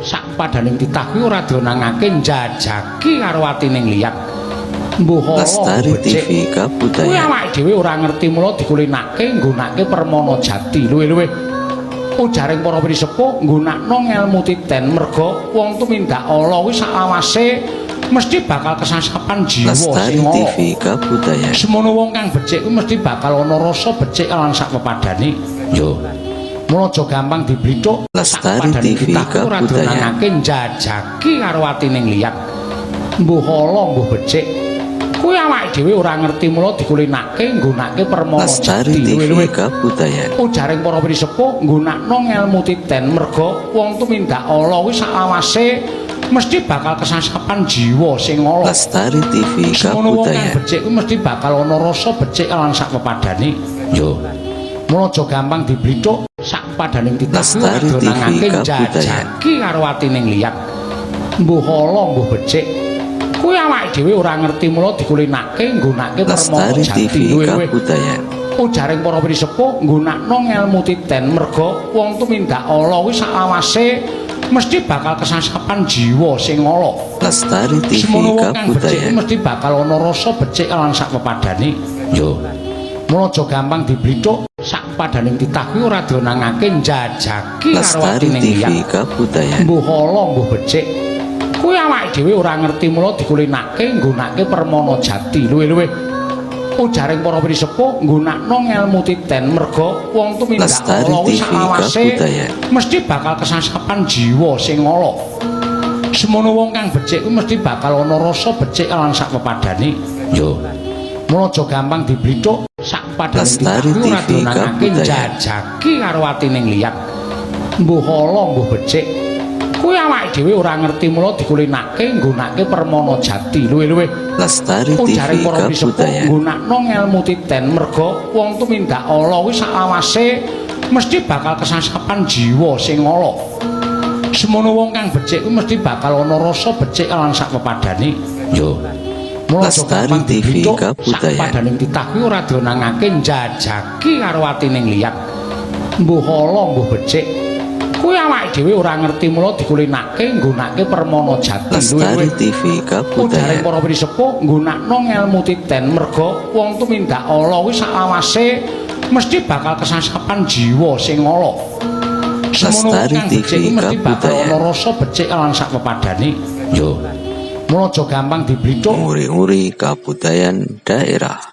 Sak padaning titah kuwi ora dionangake njajaki karo atine ngliyat. Mbuh ala Lestari becik. TV Kuwi Kabudayan. awake dhewe ora ngerti, mula dikulinake nggunake permana jati. Luwih-luwih ujaring para pinisepuh nggunakno ngelmu titen, merga wong tumindak ala kuwi saklawase mesti bakal kesasapan jiwa Lestari sing ala. TV Kabudayan. Semono wong kang becik kuwi mesti bakal ana rasa becik lan sak pepadane. Yo. Mula aja gampang diblithuk. Lestari Sak TV titah kuwi ora Kabudayan. dionangake njajaki karo atine ngliyat. Mbuh ala mbuh becik. Kuwi awake dhewe ora ngerti, mula dikulinake nggunake permana Lestari jati. TV Luwih-luwih Kabudayan. ujaring para pinisepuh nggunakno ngelmu titen, merga wong tumindak ala kuwi saklawase mesti bakal kesasapan jiwa sing ala. Lestari TV Semono wong kang Kabudayan. becik kuwi mesti bakal ana rasa becik lan sak pepadane. Yo. Mula aja gampang diblithuk. Sak padaning titah kuwi ora Lestari TV dionangake Kabudayan. njajaki karo atine ngliyat. Mbuh ala mbuh becik. Kuwi awake dhewe ora ngerti, mula dikulinake nggunake permana Lestari jati. TV Luwih-luwih Kabudayan. ujaring para pinisepuh nggunakno ngelmu titen, merga wong tumindak ala kuwi saklawase mesti bakal kesasapan jiwa sing ala. Lestari TV Semono wong kang becik Kabudayan. mesti bakal ana rasa becik lan sak pepadane. Yo. Mula aja gampang diblithuk. Sak padaning titah kuwi ora dionangake njajaki karo Lestari atine TV ngliyat. Kabudayan. Mbuh ala mbuh becik. Kuwi awake dhewe ora ngerti, mula dikulinake nggunake permana jati. Luwih-luwih ujaring para pinisepuh nggunakno ngelmu titen, merga wong tumindak Lestari ala kuwi TV saklawase Kabudayan. mesti bakal kesasapan jiwa sing ala. Semono wong kang becik kuwi mesti bakal ana rasa becik lan sak pepadane. Yo. Mula aja gampang diblithuk. Sak padaning titah Lestari kuwi ora TV dionangake Kabudayan. njajaki karo atine ngliyat. Mbuh ala mbuh becik. Kuwi awake dhewe ora ngerti, mula dikulinake nggunake permana jati. Luwih-luwih Lestari TV ujaring para pinisepuh Kabudayan. nggunakno ngelmu titen, merga wong tumindak ala kuwi saklawase mesti bakal kesasapan jiwa sing ala. Semono wong kang becik kuwi mesti bakal ana rasa becik lan sak pepadane. Yo. Mula aja Lestari gampang TV diblithuk. Sak Kabudayan. padaning titah kuwi ora dionangake njajaki karo atine ngliyat. Mbuh ala mbuh becik. Kuwi awake dhewe ora ngerti, mula dikulinake nggunake permana jati. Lestari Luwih-luwih TV ujaring Kabudayan. para pinisepuh nggunakno ngelmu titen, merga wong tumindak ala kuwi saklawase mesti bakal kesasapan jiwa sing ala. Semono wong Lestari kang becik TV kuwi mesti bakal Kabudayan. ana rasa becik lan sak pepadane. Yo. Mula aja gampang diblithuk. Nguri-nguri Kabudayan Daerah.